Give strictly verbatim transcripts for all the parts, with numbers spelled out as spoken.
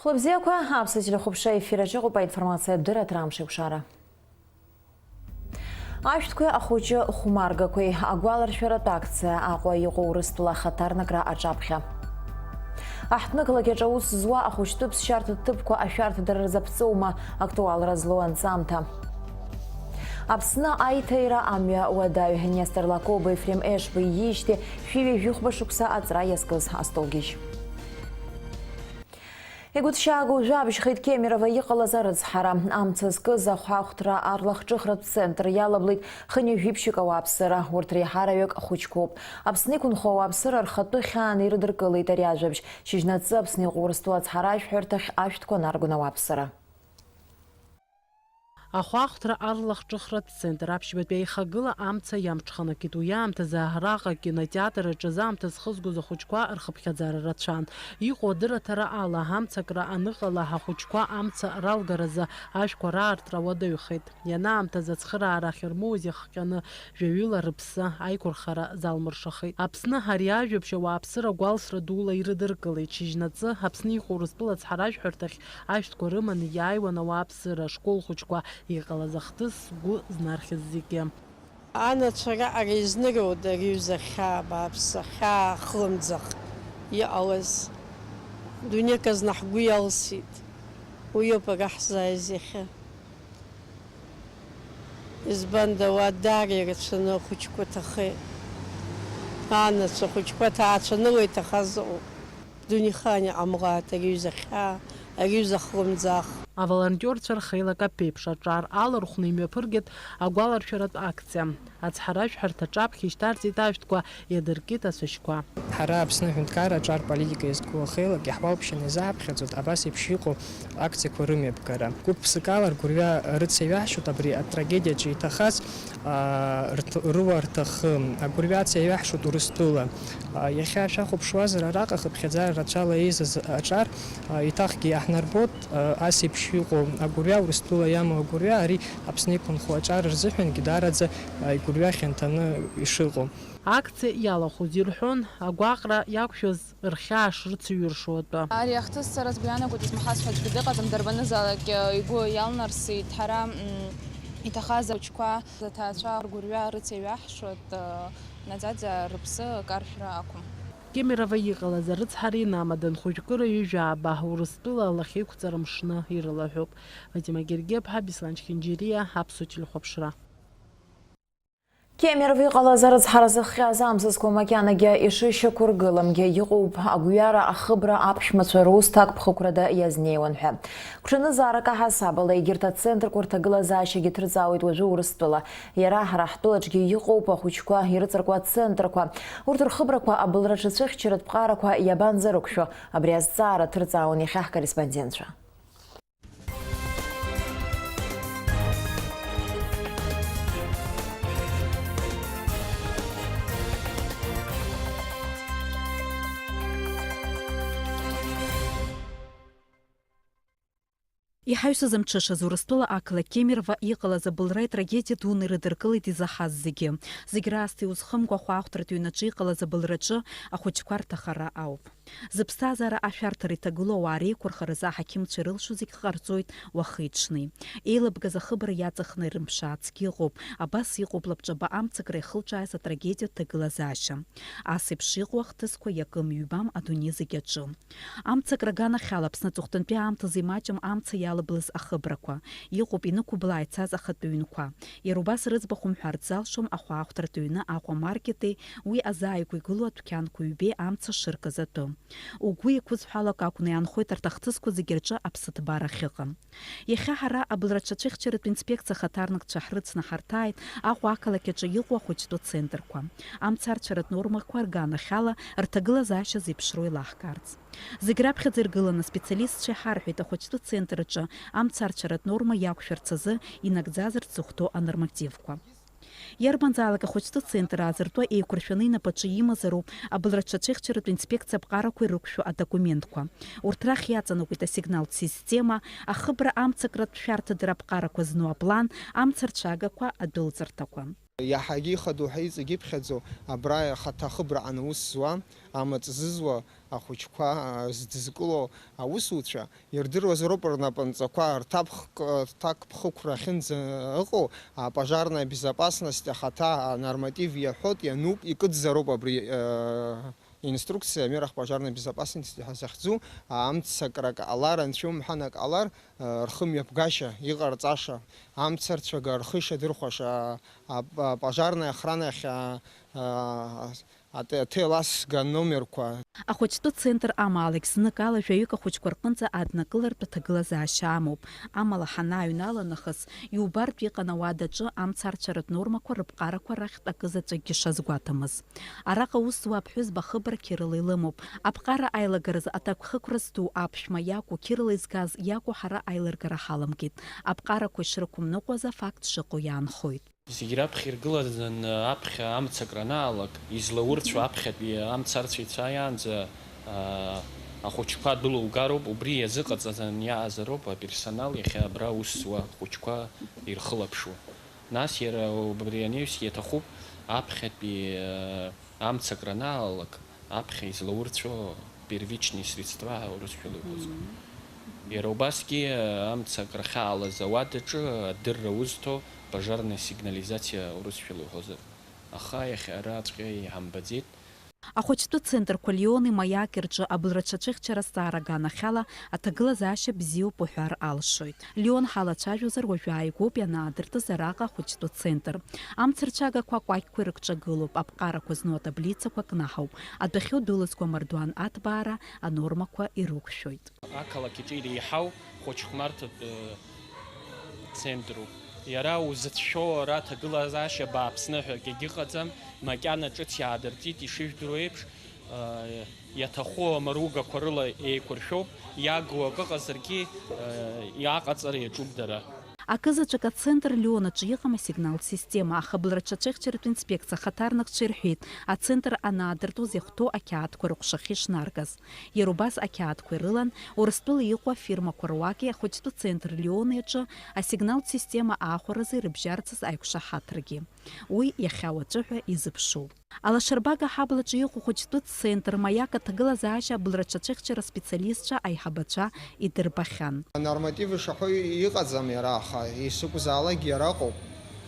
Хәлыбзиақәа, аԥсуа телехәаԥшра ефир аҿы иҟоуп аинформациатә дырраҭара Амш еиқәшара. Ашәҭқәеи ахәыҷы хәмаргақәеи агәаларшәаратә акциа Аҟәа иҟоу Урыстәыла ахаҭарнакра аҿаԥхьа. Аҳҭнықалақь аҿы аус зуа ахәыҷтәы ԥсшьарҭа ҭыԥқәа ашәарҭадара рзаԥҵоума актуалра злоу анҵамҭа? Аԥсны аиҭаира амҩа уадаҩ Нестор Лакоба, Ефрем Ешба ииижьҭеи шәи ҩажәихәба шықәса аҵра иазкыз астолгьежь. Игәыҭшьаагоу жәабжьхеит Кемерово иҟалаз арыцҳара. Амца зкыз ахәаахәҭра арлахҿыхратә центр иалаблит хынҩажәи ԥшьҩык ауааԥсыра. Урҭ реиҳараҩык хәыҷқәоуп. Аԥсны иқәынхо ауааԥсыра рхатәы хьааны ирыдыркылеит ари ажәабжь. Шьыжьнаҵы Аԥсны иҟоу Урыстәыла ацҳаражәҳәарҭахь ашәҭқәа наргон ауааԥсыра. Ахәаахәҭра арлахҿыхратә центр аԥшьбатәи аихагыла амца иамҽханакит. Уи аамҭазы араҟа акинотеатр аҿы зыаамҭа зхызгоз ахәыҷқәа рхыԥхьаӡара рацәан. Иҟоу адырраҭара ала, амцакра аныҟала, ахәыҷқәа амца ралгаразы ажәқәа раартра уадаҩхеит. Ианаамҭаз ацхыраара ахьырмоуз иахҟьаны жәаҩыла рыԥсы аиқәырхара залмыршахеит. Аԥсны ари ажәабжь ауааԥсыра гәалсра дула ирыдыркылеит. Шьыжьнаҵы Аԥсны иҟоу Урыстәыла ацҳаражәҳәарҭахь ашәҭқәа рыманы иааиуан ауааԥсыра, ашкол хәыҷқәа. Иҟалаз ахҭыс сгәы знархьыз зегьы. Анацәа раҟара изныруда ари аҩыза хьаа, абааԥсы, хьаа хлымӡаах иҟалаз? Дунеик азна ҳгәы иалсит. Уиоуп ара ҳзааиз иахьа. Избанда, уа даара ирацәаны ахәыҷқәа ҭахеит. Анацәа ахәыҷқәа ҭаацәаныла иҭахаз ыҟоуп. Дунеихаан иҟамлааит ари аҩыза хьаа, ари аҩыза хлымӡаах. Аволонтиорцәа рхеилак аԥеиԥш аҿар алархәны имҩаԥыргеит агәаларшәаратә акциа. Ацҳаражәҳәарҭа аҿаԥхьа ишьҭарҵеит ашәҭқәа, иадыркит ацәашьқәа. Ҳара Аԥсны аҳәынҭқарра аҿар политика иазку ахеилак иаҳгәалԥшьаны изааԥхьаӡоит абас еиԥш иҟоу акциақәа рымҩаԥгара. Гәык-ԥсыкала ргәырҩа рыцеиҩаҳшьоит абри атрагедиаҿы иҭахаз, аа, рҭ-, рыуа рҭахы. Агәырҩа ацеиҩаҳшоит Урыстәыла. Аа, иахьа шәахәаԥшуазар, араҟа хыԥхьаӡара рацәала еизаз аҿар, аа, еиҭахгьы иаҳнарбоит, аа, ас еиԥш иҟоу агәырҩа, Урыстәыла иамоу агәырҩа, ари Аԥсны иқәынхо аҿар рзыҳәангьы даараӡа, аа, игәырҩа хьанҭаны ишыҟоу. Акциа иалахәыз ирҳәон, агәаҟра иақәшәаз рхьаа шрыцеиҩыршо атәы. Ари ахҭысцара сгәы иаанагоит, измаҳаз ҳәа аӡәгьы дыҟаӡам, дарбанызаалак, э, игәы иалнарсит. Ҳара, м, иҭахаз ахәыҷқәа, аҭаацәа ргәырҩа рыцеиҩаҳшоит, э, наӡаӡа рыԥсы каршәра ақәым. Кемерово иҟалаз арыцҳара инамадан хәыжәкыра ҩажәа ааба Урыстәыла алахьеиқәҵара мшны ирылаҳәоуп. Фатима Гергиаԥҳа, Беслан Чхинџьириа, Аԥсуа телехәаԥшра. Кемерово иҟалаз арыцҳара зыхҟьаз амзызқәа макьанагьы ишышьақәыргыламгьы иҟоуп агәҩара ахыбра аԥшәмацәа рус ҭакԥхықәрада иазнеиуан ҳәа. Гәҽанызаарак аҳасабала, егьырҭ ацентрқәа рҭагылазаашьагьы ҭырҵаауеит уажәы Урыстәыла. Иара ҳара ҳтәылаҿгьы иҟоуп ахәыҷқәа ирыҵаркуа ацентрқәа. Урҭ рхыбрақәа абылра ҽацәыхьчаратә ԥҟарақәа иабанӡарықәшәо, абри азҵаара ҭырҵаауан иахьа ҳкорреспондентцәа. Иҳаҩсыз амҽышазы Урыстәыла ақалақь Кемерово иҟалаз абылра итрагедиа дуны ирыдыркылеит изаҳаз зегьы. Зегь раасҭа иузхымго ахәаахәҭратә ҩнаҿы иҟалаз абылраҿы ахәыҷқәа рҭахара ауп. Зыԥсҭазаара ашәарҭара иҭагылоу ауаа реиқәырхаразы аҳақьымцәа ирылшо зегь ҟарҵоит уахи-ҽни. Еилыбгаз ахыбра иаҵахны ирымԥшаацгьы ыҟоуп. Абас иҟоуп лабҿаба амцакра иахылҿиааз атрагедиатә ҭагылазаашьа. Ас еиԥш иҟоу ахҭысқәа иакым-ҩбам адунеи зегь аҿы. Амцакра аганахьала Аԥсны аҵыхәтәантәи аамҭазы имаҷым амца иалаблыз ахыбрақәа. Иҟоуп инықәыблаа ицаз ахатәы ҩнқәа. Иара убас рыӡбахә умҳәарц залшом ахәаахәҭратә ҩны Аҟәа маркети уи азааигәа игылоу адәқьанқәа ҩбеи амца шыркыз атәы. Угәы иақәызҳәалак акәны иаанхоит арҭ ахҭысқәа зегьы рҿы аԥсыҭбара ахьыҟам. Иахьа ҳара абылра ҽацәыхьчаратә инспекциа ахаҭарнакцәа ҳрыцны ҳарҭааит Аҟәа ақалақь аҿы иҟоу ахәыҷтәы центрқәа. Амцарцәаратә нормақәа рганахьала рҭагылазаашьа зеиԥшроу еилаҳкаарц. Зегь раԥхьаӡа иргыланы аспециалистцәа иҳарҳәеит ахәыҷтәы центр аҿы амцарцәаратә норма иақәшәарц азы инагӡазарц зыхәҭоу анормативқәа. Иарбанзаалак ахәыҷтәы центр аазыртуа еиқәыршәаны инапаҿы имазароуп абылра ҽацәыхьчаратә инспекциа аԥҟарақәа ирықәшәо адокументқәа. Урҭ рахь иаҵанакуеит асигналтә система, ахыбра амцакратә шәарҭадара аԥҟарақәа зну аплан, амцарцәагақәа, адәылҵырҭақәа. Иаҳагьы ихадоу ҳәа иҵегь иԥхьаӡоу абра хаҭа ахыбраҟны аус зуа, амаҵ зызуа ахәыҷқәа, а, здызкыло аусуцәа ирдыруазароуп рнапынҵақәа, рҭакԥхықәра ахьынӡа ыҟоу, апожарная безопасность ахаҭа анорматив иаҳәоит, иануп, икыдзароуп абри, а, инструкциа, амерах пожарной безопасности ҳәа захьӡу, амцакрак ҟалар, анцәа иумҳәан ак ҟалар, рхымҩаԥгашьа, иҟарҵаша, амцарцәага рхы ишадырхәаша, а, а, пожарная охранахь, а, а, ат-, аҭел асга номерқәа. Ахәыҷтәы центр амаалықь зныкала жәаҩык ахәыҷқәа рҟынӡа аднакылартә аҭагылазаашьа амоуп. Амала ҳанааҩнала нахыс, иубартә иҟан ауадаҿы амцарцәаратә нормақәа рыԥҟарақәа рахьтә акы заҵәыкгьы шазгәаҭамыз. Араҟа аус зуа аԥҳәызба ахыбра қьырала илымоуп. Аԥҟара аилагаразы аҭакԥхықәра зду аԥшәма иакәу, қьырала изгаз иакәу ҳара аилыргара ҳаламгеит. Аԥҟарақәа ишрықәымныҟәаз афакт шыҟоу иаанхоит. Зегь раԥхьа иргылаӡан аԥхьа амцакра анаалак, излаурцәо аԥхьатәи амцарцәа ицаиаанӡа, аа, ахәыҷқәа дәылоугароуп, убри иазыҟаҵаӡан иаазароуп аперсонал иахьа абра аус зуа ахәыҷқәа ирхылаԥшуа. Нас иара убри анаҩс иаҭахуп аԥхьатәи, э, амцакра анаалалак, аԥхьа излаурцәо первичные средства ҳәа урысшәала иҳәозар. Мм. Иара убасгьы, э, амцакра ахьаалаз ауадаҿы адырра узҭо пожарная сигнализация урысшәала иҳәозар. Аха иахьа араҵәҟьа иҳамбаӡеит. Ахәыҷтәы центрқәа Лиони Маиаки рҿы абылра ҽаҽеихьчара азҵаара аганахьала аҭагылазаашьа бзиоуп уҳәар алшоит. Лион ҳалацәажәозар уажәы ааигәоуп ианаадыртыз араҟа ахәыҷтәы центр. Амцарцәагақәа акәакьқәа ирыкҿагылоуп, аԥҟарақәа зну атаблицақәа кнаҳауп, адәахьы удәылызго амардуан аҭбаара анормақәа ирықәшәоит. Ақалақь аҿы иреиҳау хәыҷ-хәнарҭатә, э, центруп. Иара узыцәшәо ара аҭагылазаашьа бааԥсны ҳәа акгьы ыҟаӡам, макьана ҿыц иаадыртит, ишыжәдыруа еиԥш, э, иаҭаху амаругақәа рыла еиқәыршәоуп, иагу акы ыҟазаргьы, э, иаҟаҵара иаҿуп дара. Акызаҵәык ацентр Лион аҿы иҟам асигналтә система, аха абылра ҽаҽеихьчаратә инспекциа ахаҭарнакцәа ирҳәеит, ацентр анаадыртуаз иахәҭоу ақьаадқәа рыҟәшахьы ишнаргаз. Иара убас ақьаадқәа ирылан Урыстәыла иҟоу афирмақәа руаки ахәыҷтәы центр Лиони аҿы асигналтә система аахәаразы ирыбжьарцаз аиқәшаҳаҭрагьы. Уи иахьа уаҵәы ҳәа изыԥшуп. Алашарбага аҳаблаҿы иҟоу ахәыҷтәы центр Маиак аҭагылазаашьа абылра ҽаҽеихьчара аспециалистцәа аиҳабацәа идырбахьан. Анорматив ишахәо иҟаӡам иара, аха ишакәзаалакгьы иара ыҟоуп.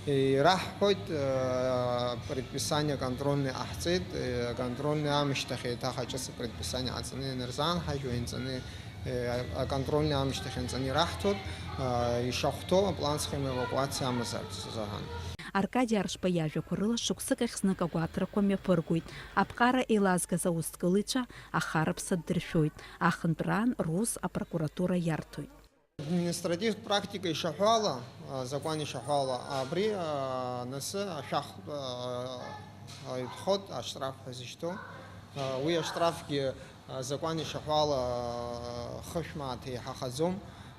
Ираҳҳәоит, э, предписание контрольный ҟаҳҵеит, э, контрольный аамышьҭахь еиҭах аҿыц апредписание ҟаҵаны ианырзаанҳажьуа, ианҵаны, э, аконтрольный аамышьҭахь ианҵаны ираҳҭоит, э, ишахәҭоу аплан схема эвакуациа амазарц азыҳәан. Аркади Аршба иажәақәа рыла, шықәсык ахь знык агәаҭарақәа мҩаԥыргоит. Аԥҟара еилазгаз аусҭкылаҩцәа ахараԥса ддыршәоит. Ахынтәраан рус апрокуратура иарҭоит. Административтә практика ишаҳәо ала, а, азакәан ишаҳәо ала, абри, а, анасы ашәах, а, а, итәхоит, аштраф ҳәа зышьҭоу. А, уи аштрафгьы, а, азакәан ишаҳәо ала, а, хышә мааҭ еиҳахаӡом,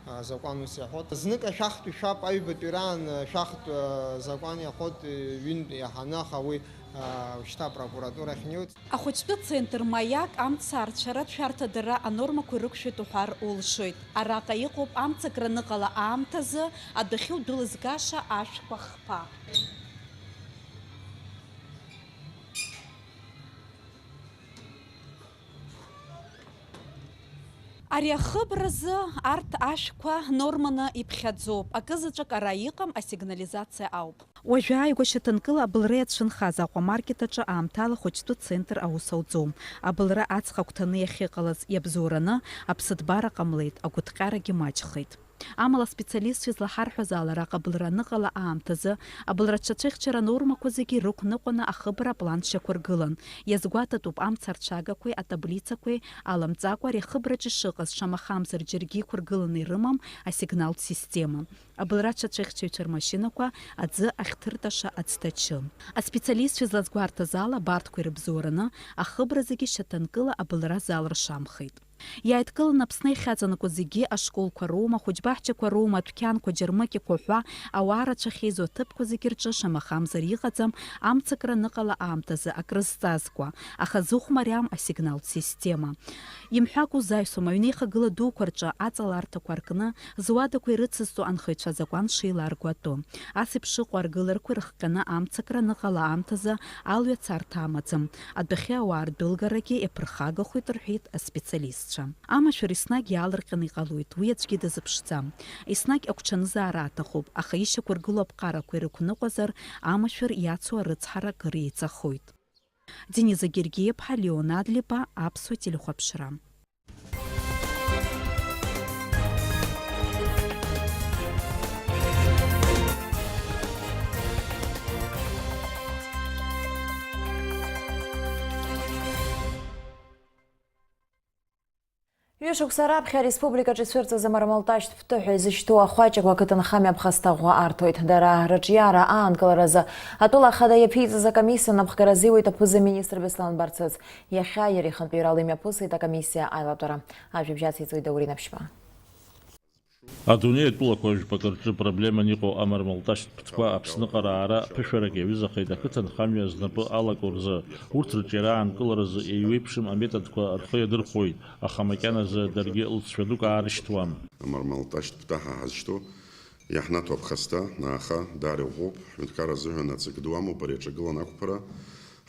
а, азакәан ус иаҳәоит. Знык ашәахтә ишәап, аҩбатәи раан, а, ашәахтә, а, азакәан иаҳәоит, а, ҩынтә иаҳаны, аха уи, а, шьҭа апрокуратура ахьнеиуеит. Ахәыҷтәы центр Маиак амцарцәаратә шәарҭадара анормақәа ирықәшәеит уҳәар улшоит. Араҟа иҟоуп амцакра аныҟала аамҭазы адәахьы удәылызгаша ашәқәа хԥа. Ари ахыбразы арҭ ашәқәа норманы иԥхьаӡоуп. Акызаҵәык ара иҟам асигнализациа ауп. Уажәы ааигәа шьаҭанкыла абылра иацәынхаз Аҟәа маркет аҿы аамҭала ахәыҷтәы центр аус ауӡом. Абылра аҵх агәҭаны иахьыҟалаз иабзоураны, аԥсыҭбара ҟамлеит, агәыҭҟьарагьы маҷхеит. Амала аспециалистцәа излаҳарҳәаз ала, араҟа абылра аныҟала аамҭазы абылра ҽаҽеихьчара анормақәа зегьы ирықәныҟәаны ахыбра аплан шьақәыргылан. Иазгәаҭатәуп амцарцәагақәеи атаблицақәеи аламҵакәа ари ахыбраҿы ишыҟаз, шамахамзар џьаргьы иқәыргыланы ирымам асигналтә система. Абылра ҽаҽеихьчаҩцәа рмашьынақәа аӡы ахьҭырташа ацҭачы. Аспециалистцәа излазгәарҭаз ала, абарҭқәа ирыбзоураны, ахыбра зегьы шьаҭанкыла абылра залыршамхеит. Иааидкыланы Аԥсны иахьаҵанакуа зегьы, ашколқәа роума, ахәыҷбаҳчақәа роума, адәқьанқәа, џьармыкьақәа ҳәа, ауаа рацәа ахьеизо аҭыԥқәа зегьы рҿы шамахамзар иҟаӡам, амцакра аныҟала аамҭазы акрызҵазкуа, аха зыхә мариам асигналтә система. Имҳәакәа узаҩсуам, аҩнеихагыла дуқәа рҿы аҵаларҭақәа аркны, зуадақәа ирыцызҵо анхаҩцәа азакәан шеиларго атәы. Ас еиԥш ыҟоу аргыларақәа ирыхҟьаны амцакра аныҟала аамҭазы алҩа царҭа амаӡам. Адәахьы ауаа рдәылгарагьы иаԥырхагахоит, рҳәеит аспециалистцәа. Амашәыр еснагь иаалырҟьаны иҟалоит, уи аӡәгьы дазыԥшӡам. Еснагь агәҽанызаара аҭахуп, аха ишьақәыргылоу аԥҟарақәа ирықәныҟәазар, амашәыр иацу арыцҳара акыр еиҵахоит. Дениза Гергиеԥҳа, Леон Адлеиба, Аԥсуа телехәаԥшра. Ҩышықәса раԥхьа ареспубликаҿы ицәырҵыз амармалташьтә ԥҭыҳәа изышьҭоу ахәаҷақәа ақыҭанхамҩа аԥхасҭа ӷәӷәа арҭоит. Дара рыҿиара аанкыларазы атәыла ахада иаԥиҵаз акомиссиа напхгара азиуеит аԥыза-министр Беслан Барцыц. Иахьа иара ихантәаҩрала имҩаԥысит акомиссиа аилатәара. Ажәабжь ациҵоит Даур Инаԥшьба. Адунеи атәылақәа жәпак рҿы проблеман иҟоу амармалташьтә ԥҭқәа Аԥсныҟа раара ԥышәарак иаҩызахеит ақыҭанхамҩа знапы алаку рзы. Урҭ рыҿиара аанкыларазы еиуеиԥшым аметодқәа рхы иадырхәоит, аха макьаназы даргьы лҵшәа дук аарышьҭуам. Амармалташьтә ԥҭа ҳа ҳазышьҭоу иаҳнаҭо аԥхасҭа, нааха, даара иӷәӷәоуп, ҳҳәынҭқарра азыҳәан аҵакы ду амоуп ари аҿагыланы ақәԥара.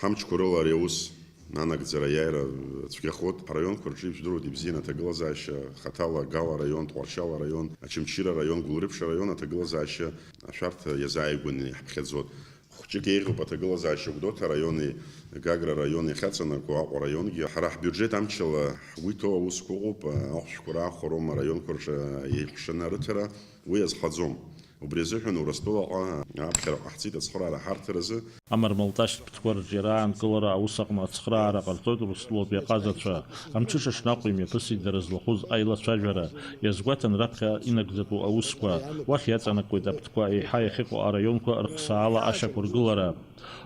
Ҳамчқәа рыла ари аус анагӡара аиааира цәгьахоит. Ҳараионқәа рҿы ижәдыруеит ибзианы аҭагылазаашьа, хаҭала Гала араион, Тҟәарчал араион, Очамчыра араион, Гәылрыԥшь араион аҭагылазаашьа ашәарҭа иазааигәаны иаҳԥхьаӡоит. Хәҷык еиӷьуп аҭагылазаашьа Гәдоуҭа араиони Гагра араиони ахьаҵанакуа, Аҟәа араионгьы. Ҳара ҳбиуџьет амчала ҳгәы иҭоу аусқәа ыҟоуп, ахәшәқәа раахәароума араионқәа рҿы еихшаны арыҭара, уи азхаӡом. Убри азыҳәан Урыстәылаҟа аԥхьара ҟаҳҵеит ацхыраара ҳарҭаразы. Амармалташьтә ԥҭқәа рҿиара аанкылара аус аҟны ацхыраара ҟарҵоит Урыстәылатәи аҟазацәа. Амҽыша шнаҟу имҩаԥысит дара злахәыз аилацәажәара. Иазгәаҭан раԥхьа инагӡатәу аусқәа. Уахь иаҵанакуеит аԥҭқәа еиҳа иахьыҟоу араионқәа рхсаала ашьақәыргылара.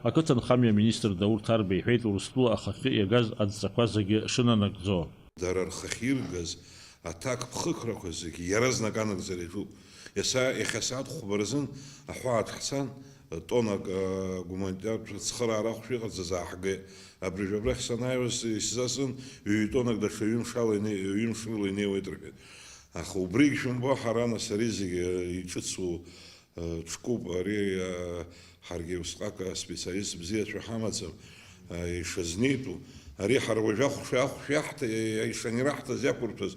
Ақыҭанхамҩа аминистр Даур Ҭарба иҳәеит Урыстәыла ахахьы иагаз адҵақәа зегьы шынанагӡо. Дара рхахьы иргаз аҭакԥхықәрақәа зегьы иаразнак анагӡара иаҿуп. Иаса, иахьа асааҭ хәба рзын аҳәаа ҭҳцан, тоннак, э, гуманитартә цхыраара ахәшә иҟарҵаз ааҳгеит. Абыржәы абрахь санааиуаз исзасын, ҩ-тоннак даҽа ҩымш ала ине-, ҩымш рыла инеиуеит рҳәеит. Аха убригь шәымбо, ҳара нас ари зегьы, э, иҿыцу ҿкуп ари, ҳаргьы усҟак аспециалист бзиацәа ҳамаӡам, ишазнеитәу. Ари ҳара уажәы ахәшә, ахәшә иаҳҭ-, ишанираҳҭаз иақәырҭәаз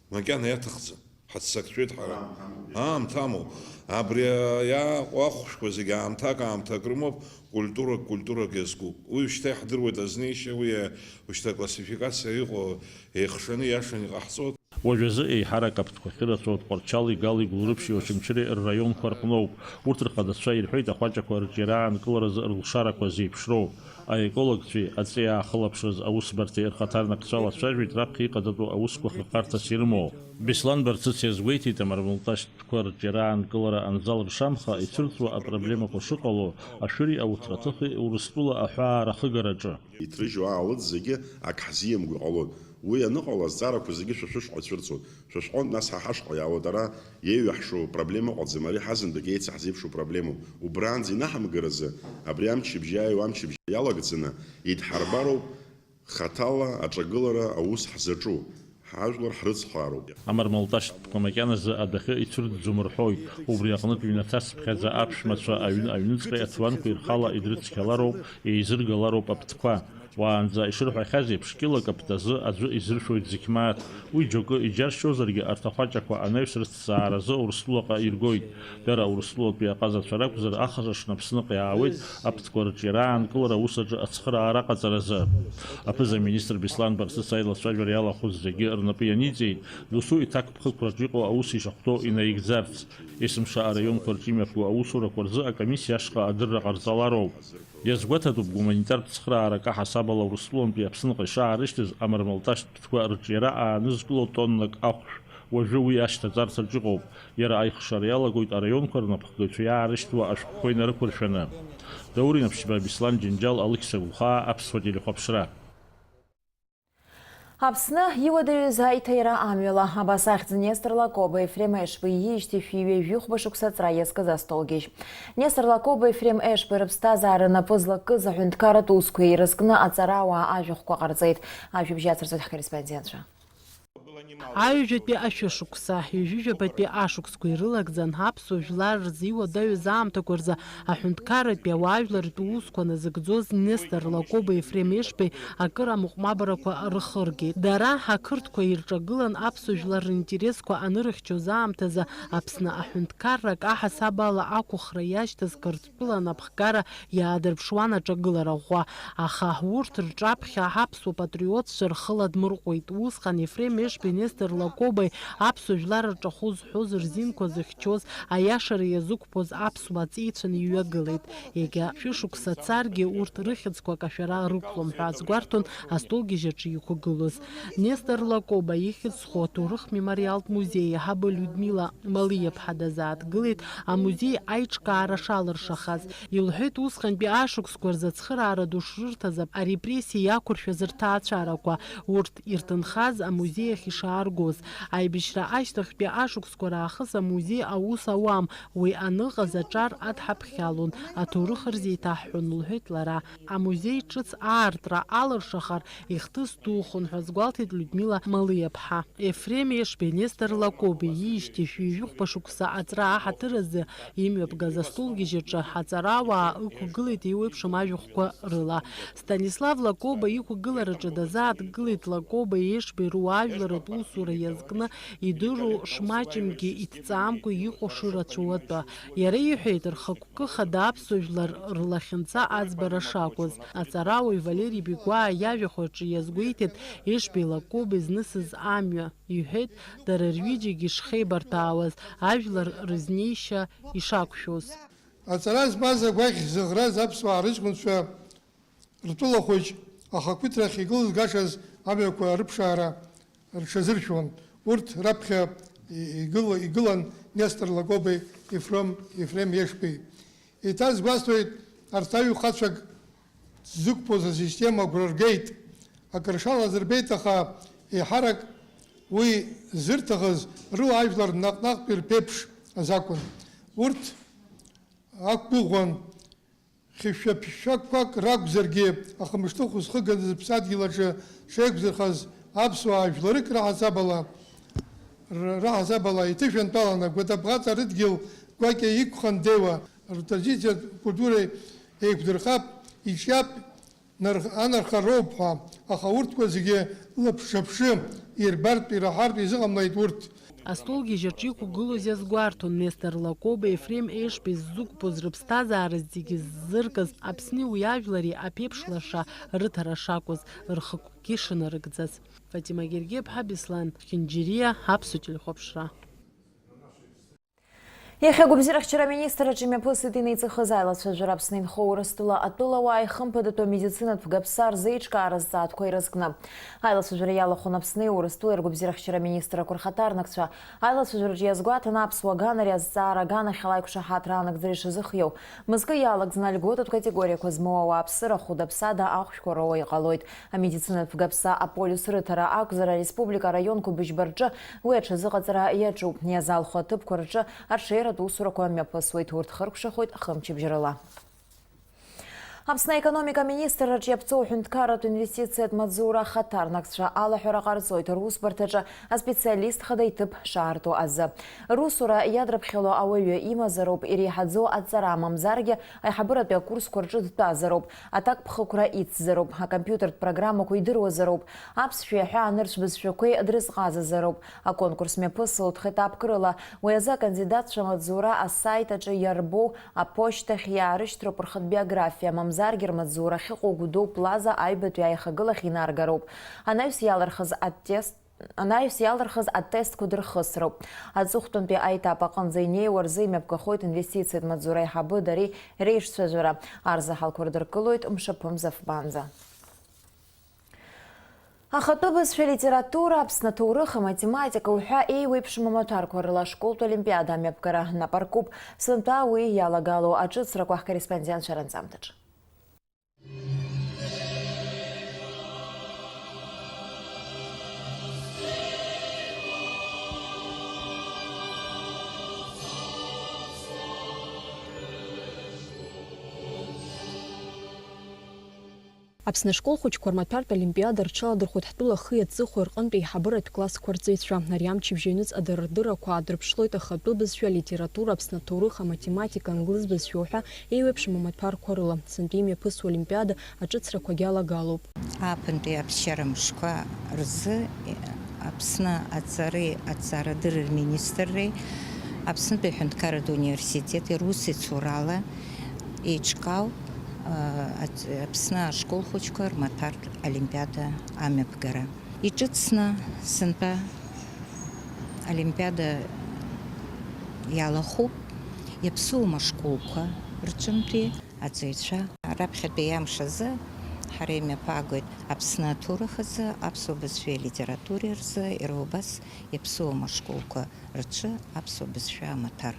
макьана иаҭахӡам. Ҳаццакцәеит ҳара. Аамҭа амоуп. Абри иааҟоу ахәшәқәа зегьы аамҭак, аамҭак рымоуп, культурак, культурак иазкуп. Уи шьҭа иаҳдыруеит азнеишьа, уи, ушьҭа аклассификациа иҟоу еихшаны иашан иҟаҳҵоит. Уажәазы еиҳарак аԥҭқәа ахьырацәоу Тҟәарчали, Гали, Гәылрыԥшьи, Очамчыреи рраионқәа рҟноуп. Урҭ рхадацәа ирҳәеит ахәаҷақәа рҿиара аанкыларазы рылшарақәа зеиԥшроу. Аекологцәеи аҵеи аахылаԥшраз аусбарҭеи рхаҭарнакцәа лацәажәеит раԥхьа иҟаҵатәу аусқәа хырхарҭас ирымоу. Беслан Барцыц иазгәеиҭеит, амармалташьтә ԥҭқәа рҿиара аанкылара анзалыршамха, ицәырҵуа апроблемақәа шыҟало, ашәыри ауҭраҭыхи Урыстәыла аҳәаа рахыгараҿы. Иҭрыжьу аалыҵ зегьы ак ҳзиамго иҟалоит. Уи аныҟало, азҵаарақәа зегьы шәа шәышҟа ицәырҵуеит. Шәа шәҟынтә нас ҳа ҳашҟа иаауеит. Ара иеиҩаҳшо проблема ыҟаӡам, ари ҳазынтәык еицаҳзеиԥшу проблемоуп. Убранӡа инаҳамгаразы, абри амчыбжь иааиуа амчыбжь иалагӡаны идҳарбароуп хаҭала аҿагылара аус ҳзаҿу. Ҳажәлар ҳрыцхраароуп. Амармалташьтә ԥҭқәа макьаназы адәахьы ицәырҵӡом рҳәоит. Убри аҟнытә ҩнаҭа цыԥхьаӡа аԥшәмацәа аҩн-, аҩныҵҟеи аҭуанқәеи рхала идрыцқьалароуп, еизыргалароуп аԥҭқәа. Уаанӡа ишырҳәахьаз еиԥш, кьыла каптазы аӡәы изыршәоит зқьмааҭ. Уи џьоукы иџьаршьозаргьы, арҭ ахәаҷақәа анаҩс рыҭҵааразы Урыстәылаҟа иргоит. Дара Урыстәылатәи аҟазацәа ракәзар, ахаҿа шнаԥсныҟ иаауеит аԥҭқәа рҿиара аанкылара аус аҿы ацхыраара аҟаҵаразы. Аԥыза-министр Беслан Барцыц аилацәажәара иалахәыз зегьы рнапы ианиҵеит, досу иҭакԥхықәраҿ иҟоу аус ишахәҭоу инаигӡарц. Есымша араионқәа рҿы имҩаԥгоу аусурақәа рзы акомиссиа ашҟа адырра ҟарҵалароуп. Иазгәаҭатәуп, гуманитартә цхыраарак аҳасабала Урыстәылантәи Аԥсныҟа ишаарышьҭыз амармалташьтә ԥҭқәа рҿиара аанызкыло тоннак ахәшә уажәы уи ашьҭаҵарҭаҿ иҟоуп. Иара аихшара иалагоит араионқәа рнапхгаҩцәа иаарышьҭуа ашәҟәқәа инарықәыршәаны. Даур Инаԥшьба, Беслан Џьынџьал, Алықьса Гәлхаа, Аԥсуа телехәаԥшра. Аԥсны иуадаҩыз аиҭаира амҩала, абас ахьӡ Нестор Лакоба Ефрем Ешбеи иижьҭеи шәи ҩажәихәба шықәса аҵра иазкыз астолгьежь. Нестор Лакоба Ефрем Ешбеи рыԥсҭазаара напы злакыз аҳәынҭқарратә усқәа ирызкны аҵарауаа ажәахәқәа ҟарҵеит. Ажәабжь ацырҵоит ҳкорреспондентцәа. Аҩажәатәи ашәышықәса, ҩажәижәабатәи ашықәсқәа ирылагӡан аԥсуа жәлар рзы иуадаҩыз аамҭақәа рзы аҳәынҭқарратәи ауаажәларратә усқәа назыгӡоз Нестор Лакоба Ефрем Ешбеи акыр амыҟәмабарақәа рхыргеит. Дара, ақырҭқәа ирҿагылан аԥсуа жәлар ринтересқәа анырыхьчоз аамҭазы, Аԥсны аҳәынҭқаррак аҳасабала ақәыхра иашьҭаз Қырҭтәыла анапхгара иаадырԥшуан аҿагылара ӷәӷәа, аха урҭ рҿаԥхьа аԥсуа патриотцәа рхы ладмырҟәит. Усҟан Ефрем Ешбеи Нестор Лакобеи аԥсуа жәлар рҿахәы зҳәоз рзинқәа зыхьчоз, аиашара иазықәԥоз аԥсуаа ҵеицәаны иҩагылеит. Иагьа шәышықәса царгьы урҭ рыхьӡқәа акашәара рықәлом ҳәа азгәарҭон астолгьежь аҿы иқәгылоз. Нестор Лакоба ихьӡ зху аҭоурых мемориалтә музеи аиҳабы Людмила Малиаԥҳа дазааҭгылеит амузеи аиҿкаара шалыршахаз. Илҳәеит усҟантәи ашықәсқәа рзы ацхыраара ду шрырҭаз арепрессиа иақәыршәаз рҭаацәарақәа, урҭ ирҭынхаз амузеи ахь ишааргоз. Аибашьра ашьҭахьтәи ашықәсқәа раахыс амузеи аус ауам, уи аныҟаз аҿар адҳаԥхьалон, аҭоурых рзеиҭаҳҳәон, лҳәеит лара. Амузеи ҿыц аартра алыршахар ихҭыс духон ҳәа азгәалҭеит Людмила Малиаԥҳа. Ефрем Ешбеи Нестор Лакоби иижьҭеи шәи жәохәба шықәса аҵра аҳаҭыр азы имҩаԥгаз астолгьежь аҿы аҵарауаа ықәгылеит еиуеиԥшым ажәахәқәа рыла. Станислав Лакоба иқәгылараҿы дазааҭгылеит Лакоба Ешбеи руаажәларатә усура иазкны идыру шмаҷымкгьы иҭҵаамкәа иҟоу шырацәоу атәы. Иара иҳәеит, рхықәкы хада аԥсуа жәлар рлахьынҵа аӡбара шакәыз. Аҵарауаҩ Валери Бигәаа иажәахә аҿы иазгәеиҭеит, Ешбеи Лакоба изнысыз амҩа, иҳәеит, дара рҩыџьагьы ишхеибарҭәаауаз, ажәлар рызнеишьа ишақәшәоз. Аҵара змаз агәаӷь зыӷраз аԥсуаа рыҷкәынцәа ртәыла хәыҷ ахақәиҭрахь игылазгашаз амҩақәа рыԥшаара рҽазыршәон. Урҭ раԥхьа игыл-, игылан Нестор Лакобеи Ефрем, Ефрем Ешбеи. Еиҭазгәасҭоит, арҭ аҩхацәак ззықәԥоз асистема агәра ргеит. Акыр шалаз рбеит, аха еиҳарак уи зырҭахыз рыла ажәлар наҟ-наҟтәи рԥеиԥш азакәын. Урҭ ақәгәыӷуан, хьышәшәа-ԥшьшәақәак ракәзаргьы, ахамышҭыхә зхыганы зыԥсадгьыл аҿы шеиқәзырхаз аԥсуаа жәларык раҳасабала, р-, раҳасабала иҭышәынтәаланы Гәатабӷата рыдгьыл гәакьа иқәхандеиуа, ртрадициатә культура еиқәдырхап, иҿиап, нарх-, анарха роуп ҳәа, аха урҭқәа зегьы лаԥшаԥшы ирбартә, ираҳартә изыҟамлеит урҭ. Астолгьежь аҿы иқәгылоз иазгәарҭон Нестор Лакоба, Ефрем Ешбеи ззықәԥоз рыԥсҭазаара зегьы ззыркыз Аԥсни уи ажәлари аԥеиԥш лаша рыҭара шакәыз, рхықәкгьы шынарыгӡаз. Фатима Гергиаԥҳа, Беслан Хинџьириа, Аԥсуа телехәаԥшра. Иахьа агәабзиарахьчара аминистрраҿы имҩаԥысит инеиҵыхыз аилацәажәара Аԥсны инхо Урыстәыла атәылауааи хымԥадатәи амедицинатә гаԥса рзеиҿкаара зҵаатәқәа ирызкны. Аилацәажәара иалахәын Аԥсни Урыстәылеи ргәабзиарахьчара аминистррақәа рхаҭарнакцәа. Аилацәажәараҿы иазгәаҭан аԥсуа аганара иазҵаара аганахьала аиқәшаҳаҭра анагӡара ишазыхиоу. Мызкы иалагӡаны альготатә категориақәа змоу ауааԥсыра хәыда-ԥсада ахәшәқәа роуа иҟалоит. Амедицинатә гаԥса аполиус рыҭара акәзар, ареспублика араионқәа быжьба рҿы уи аҽазыҟаҵара иаҿуп. Иазалху аҭыԥқәа рҿы аҽеиратә усурақәа мҩаԥысуеит, урҭ хыркәшахоит хымчыбжьарала. Аԥсны аекономика аминистрраҿы иаԥҵоу аҳәынҭқарратә инвестициатә маҵзура ахаҭарнакцәа алаҳәара ҟарҵоит русбарҭаҿы аспециалист хада иҭыԥ шаарту азы. Русура иадрыԥхьало ауаҩы имазароуп иреиҳаӡоу аҵара, мамзаргьы аиҳабыратәи акурсқәа рҿы дтәазароуп, аҭакԥхықәра ицзароуп, акомпиутертә программақәа идыруазароуп, аԥсшәеи аҳәаанырцә бызшәақәеи дрызҟазазароуп. Аконкурс мҩаԥысылт хеҭаԥкрыла. Уи азы акандидатцәа амаҵзура асайт аҿы иарбоу аԥошьҭахь иаарышьҭроуп рхатә биографиа, мамзаргьы рмаҵзура ахьыҟоу Гәдоу Плаза аҩбатәи аихагылахь инаргароуп. Анаҩс иалырхыз атест Анаҩс иалырхыз атестқәа дырхысроуп. Аҵыхәтәантәи аетап аҟынӡа инеиуа рзы имҩаԥгахоит инвестициатә маҵзура аиҳабы дареи реиҿцәажәара. Арзаҳалқәа рдыркылоит мшаԥымза фбанӡа. Ахатәы бызшәа, литература, Аԥсны аҭоурых, аматематика уҳәа еиуеиԥшым амаҭәарқәа рыла ашколтә олимпиада амҩаԥгара нап аркуп. Сынтәа уи иалагало аҿыцрақәа ҳкорреспондентцәа ранҵамҭаҿы. Аԥсны ашкол хәыҷқәа рмаҭәартә олимпиада рҽаладырхәит ҳтәыла ахи аҵыхәеи рҟынтә еиҳабыратә классқәа рҵаҩцәа. Ари амчыбжьаҩныҵҟа дара рдыррақәа аадырԥшлоит ахатәы бызшәа, алитература, Аԥсны аҭоурых, аматематика, англыз бызшәа уҳәа еиуеиԥшым амаҭәарқәа рыла. Сынтәа имҩаԥысуа олимпиада аҿыцрақәагьы алагалоуп. Ааԥынтәи аԥсшьара мшқәа рзы Аԥсны аҵареи аҭҵаарадырреи рминистрреи Аԥснытәи аҳәынҭқарратә университети русеицурала еиҿкаауп, а, ац-, Аԥсны ашкол хәыҷқәа рмаҭәартә олимпиада амҩаԥгара. Иҿыцны сынтәа олимпиада иалахәуп иаԥсуам ашколқәа рҿынтәи аҵаҩцәа. Раԥхьатәи амш азы ҳара имҩаԥаагоит Аԥсны аҭоурых азы, аԥсуа бызшәеи алитературеи рзы, иара убас иаԥсуам ашколқәа рҿы аԥсуа бызшәа амаҭәар.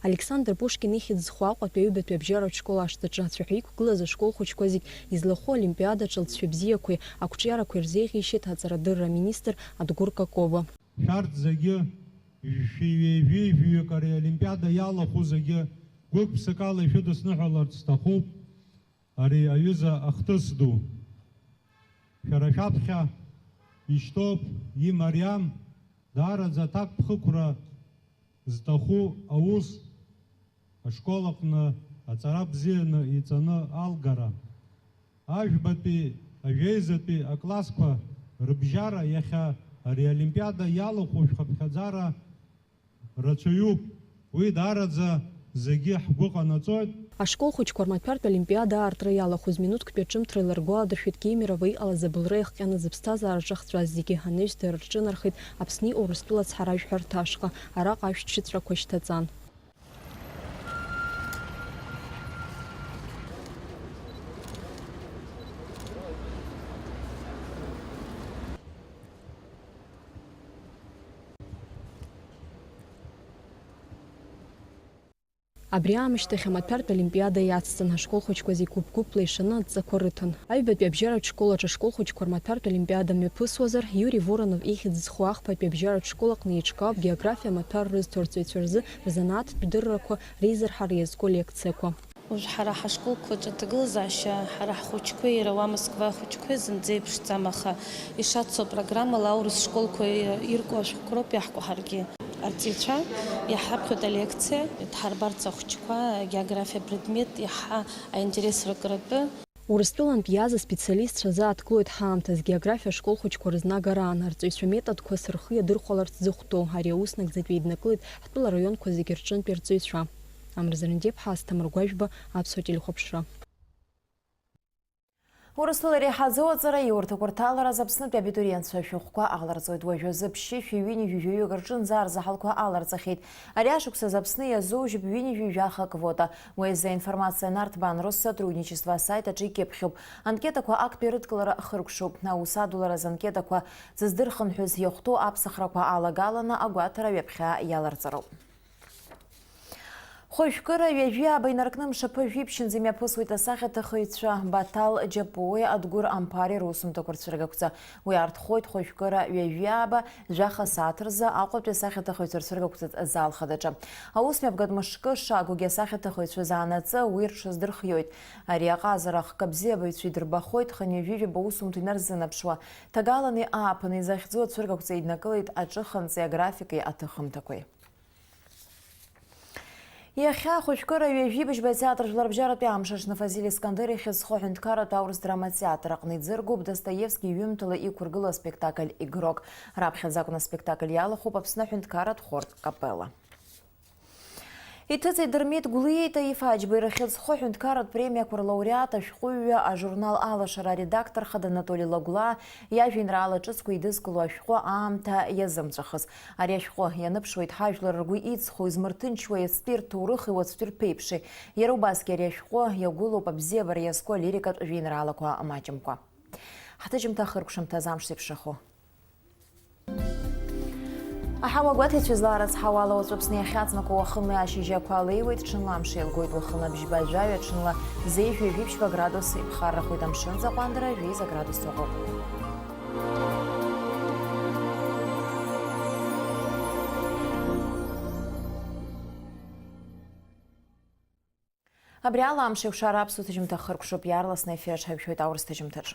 Александр Пушкин ихьӡ зху Аҟәатәи аҩбатәи абжьаратә школ ашҭаҿы ацәаҳәа иқәгылаз ашкол хәыҷқәа зегь излахәу олимпиадаҿы алҵшәа бзиақәеи ақәҿиарақәеи рзеиӷьеишьеит аҵарадырра аминистр Адгәыр Какоба. Шәарҭ зегьы, шәи ҩажәи жәаҩык ари аолимпиада иалахәу зегьы гәык-ԥсыкала ишәыдысныҳәаларц сҭахуп ари аҩыза ахҭыс ду. Шәара шәаԥхьа ишьҭоуп имариам даараӡа аҭакԥхықәра зҭаху аус, ашкол аҟны аҵара бзианы иҵаны алгара. Ажәбатәи, ажәеизатәи аклассқәа рыбжьара иахьа ари аолимпиада иалахәу шәхыԥхьаӡара рацәаҩуп. Уи даараӡа зегьы ҳгәы ҟанаҵоит. Ашкол хәыҷқәа рмаҭәартә олимпиада аартра иалахәыз минуҭктәи аҿымҭра иларгәаладыршәеит Кемерово иҟалаз абылра иахҟьаны зыԥсҭазаараҿы ахҵәаз зегьы анаҩс дара рҿынархеит Аԥсни Урыстәыла ацҳаражәҳәарҭа ашҟа, араҟа ашәҭшьыҵәрақәа шьҭаҵан. Абри аамышьҭахь амаҭәартә олимпиада иацҵан, ашкол хәыҷқәа зегь гәыԥ-гәыԥла ишаны адҵақәа рыҭан. Аҩбатәи абжьаратә школ аҿы ашкол хәыҷқәа рмаҭәартә олимпиада мҩаԥысуазар, Иури Воронов ихьӡ зху ахԥатәи абжьаратә школ аҟны еиҿкаауп географиа амаҭәар рызҭо арҵаҩцәа рзы рзанааҭтә дыррақәа реизырҳара иазку алекциақәа. Уажә ҳара ҳашколқәа рҿы аҭагылазаашьа ҳара ҳхәыҷқәеи иара уа Москва ахәыҷқәеи зынӡа еиԥшӡам, аха ишацу апрограммала аурыс школқәа ирку ашәҟәқәа роуп иаҳку ҳаргьы. Арҵаҩцәа иаҳаԥхьоит алекциа, дҳарбарц ахәыҷқәа, агеографиа апредмет иаҳа аинтерес ркратәы. Урыстәылантә иааз аспециалистцәа азы ааҭгылоит ҳаамҭаз географиа ашкол хәыҷқәа рызнагараан, арҵаҩцәа методқәа сырхы иадырхәаларц зыхәҭоу, ари аус нагӡатәи еиднакылеит ҳтәыла араионқәа зегьы рҿынтәи арҵаҩцәа. Амра Зарандиаԥҳа, Асҭамыр Гәажәба, Аԥсуа телехәаԥшра. Урыстәыла иреиҳаӡоу аҵараиурҭақәа рҭалараз Аԥснытәи абитуриентцәа ашәҟәқәа аларҵоит. Уажәазы ԥшьышәи ҩынҩажәи жәаҩык рҿынӡа арзаҳалқәа аларҵахьеит. Ари ашықәсазы Аԥсны иазоужьып ҩынҩажәи жәаха квота. Уи азы аинформациа анарҭбаан Россотрудничество асайт аҿы икьыԥхьуп. Анкетақәа актәи рыдкылара хыркәшоуп. Аус адулараз анкетақәа зыздырхынҳәыз иахәҭоу аԥсахрақәа алагаланы агәаҭара ҩаԥхьа иаларҵароуп. Хәажәкыра ҩажәи ааба инаркны мшаԥы жәиԥшьынӡа имҩаԥысуеит асахьаҭыхыҩцәа Баҭал Џьапуи Адгәыр Амԥари русумҭақәа рцәыргақәҵа. Уи аартхоит хәажәкыра ҩажәи ааба жәаха сааҭ рзы Аҟәатәи асахьаҭыхыҩцәа рцәыргақәҵатә зал хадаҿы. Аус мҩаԥгатә мышкы шагугьы асахьаҭыхыҩцәа заанаҵы уи рҽаздырхиоит. Ари аҟазара ахкы абзиабаҩцәа идырбахоит, хынҩажәи жәаба усумҭа инарзынаԥшуа. Ҭагалани ааԥыни захьӡу ацәыргақәҵа еиднакылеит аҿыханҵеи аграфики аҭыхымҭақәеи. Иахьа ахәышәкыра ҩажәи быжьба атеатр жәларбжьаратәи амш аҽны Фазиль Искандер ихьӡ зху аҳәынҭқарратә аурыс драматеатр аҟны иӡыргоуп Достоевски иҩымҭала иқәыргылоу аспектакль Игрок. Раԥхьаӡа акәны аспектакль иалахәуп Аԥсны аҳәынҭқарратә хор Капелла. Иҭыҵит Дырмит Гәлиеи Таиф Аџьбеи рахьыӡ зху аҳәынҭқарратә премиақәа рлауреат, ашәҟәыҩҩы, ажурнал Алашара аредактор хада Анатоли Лагәлаа иажәеинраала ҿыцқәа идызкыло ашәҟәы Аамҭа иазымҵәахыз. Ари ашәҟәы ианыԥшуеит ҳажәлар ргәы иҵхо, измырҭынчуа иацтәи рҭоурыхи уаҵәтәи рԥеиԥши. Иара убасгьы ари ашәҟәы иагәылоуп абзиабара иазку алирикатә жәеинраалақәа маҷымкәа. Ҳҭыжьымҭа ахыркәшамҭаз амш зеиԥшрахо. Аҳауа гәаҭеицәа излаарыцҳауа ала, уаҵәы Аԥсны иахьаҵнакуа уахынлеи ашьыжьи ақәа леиуеит, ҽынла амш еилгоит, уахынла бжьба жәаҩа, ҽынла зеижә ҩажәи ԥшьба градус иԥхаррахоит, амшын аӡы аҟәандара жәеиза градус ыҟоуп. Абри ала амш еиқәшара аԥсуа ҭыжьымҭа хыркәшоуп, иаарласны аефир аҿ ҳаиқәшәоит аурыс ҭыжьымҭаҿ.